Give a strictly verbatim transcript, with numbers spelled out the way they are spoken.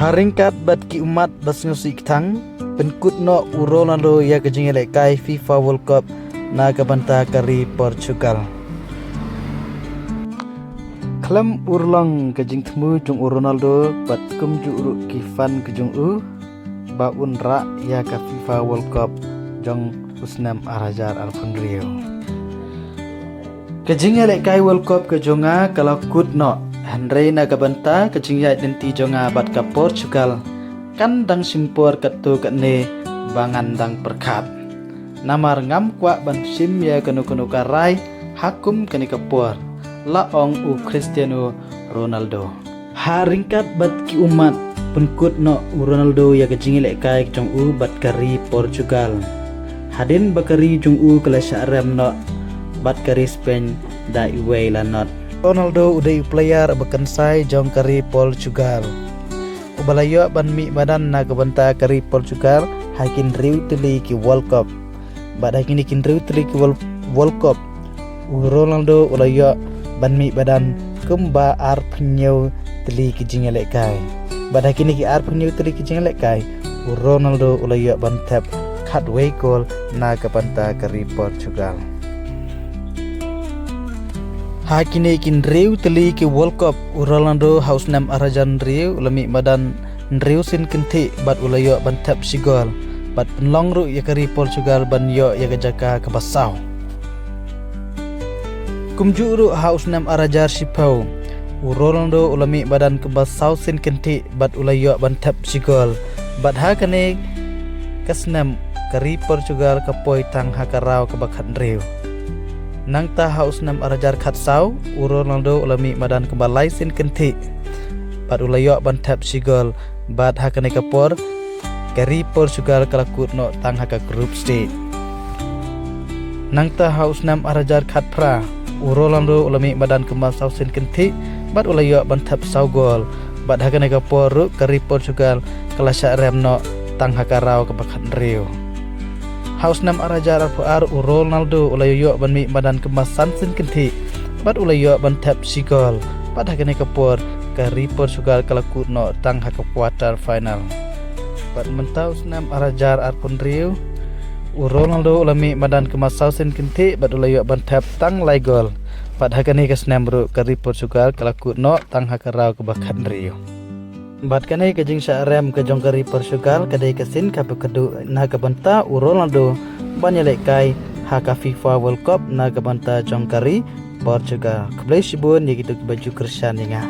Ha ryngkat bad ki ummat ba sngewsih kthang, pynkut noh u Ronaldo ïa ka jingïalehkai FIFA World Cup na ka bynta ka ri Portugal. Khlem urlong ka jingthmu jong u Ronaldo bad kumjuh ruh ki fan ka jong u ba un rah ïa ka FIFA World Cup jong u snem ar hajar arphew hynriew. Ka jingïalehkai World Cup ka jong nga ka la kut noh, hynrei na ka bynta ka jingïaid lynti jong nga bad ka Portugal, kan dang shim por katto katne ba ngan dang pyrkhat. Namar ngam kwah ban shim ïa kano kano ka rai ha kum kane ka por, la ong u Cristiano Ronaldo. Ha ryngkat bad ki ummat, pynkut noh u Ronaldo ïa ka jingïalehkai jong u bad ka ri Portugal. Hadien ba ka ri jong u ka la shah rem noh bad ka ri Spain da iwei la not. Ronaldo u dei u player ba kynsai jong ka ri Portugal, uba la ïoh ban mih madan na ka bynta ka ri Portugal ha ki hynriew tylli ki World Cup. Bad ha kine ki hynriew tylli ki World, World Cup, u Ronaldo u la ïoh ban mih madan kumba arphew hynñiew tylli ki jingïalehkai. Bad ha kine ki arphew hynñiew tylli ki jingïalehkai, u Ronaldo u la ïoh ban thep khatwei kol na ka bynta ka ri Portugal. Ha kine ki hynriew tylli ki World Cup, u Ronaldo ha u snem ar hajar hynriew u la mih madan hynriew sien kynthih bad u la ïoh ban thep shi gol, bad pynlong ruh ïa ka ri Portugal ban ïoh ïa ka jaka kaba saw. Kumjuh ruh ha u snem ar hajar shiphew, u Ronaldo u la mih madan kumba saw sien kynthih bad u la ïoh ban thep shi gol. Bad ha kane ka snem ka ri Portugal ka poi tang ha ka raw kaba khathynriew. Nangta ha u snem ar hajar khatsaw, u Ronaldo u la mih madan kumba lai sien kynthih bad u la ïoh ban thep shi gol. Bad ha kane ka por ka ri Portugal ka la kut noh tang ha ka group stage. Nangta ha u snem ar hajar khatphra, u Ronaldo u la mih madan kumba saw sien kynthih bad u la ïoh ban thep saw gol. Bad ha kane ka por ruh ka ri Portugal ka la shah rem noh tang ha ka raw kaba khathynriew. Ha u snem ar hajar arphew ar, u Ronaldo u la ïoh ban mih madan kumba san sien kynthih bad u la ïoh ban thep shi gol. Bad ha kane ka por ka ri Portugal ka la kut noh tang ha ka quarter final. Bad mynta u snem ar hajar arphew hynriew, u Ronaldo u la mih madan kumba saw sien kynthih bad u la ïoh ban thep tang lai gol. Bad ha kane ka snem ruh ka ri Portugal ka la kut noh tang ha ka raw kaba khathynriew. Bad kane ka jingshah rem ka jong ka ri Portugal ka dei ka sien kaba khatduh na ka bynta u Ronaldo ban ïalehkai ha ka FIFA World Cup na ka bynta jong ka ri Portugal. Khublei shibun ïa kito kiba ju kyrshan ïa nga.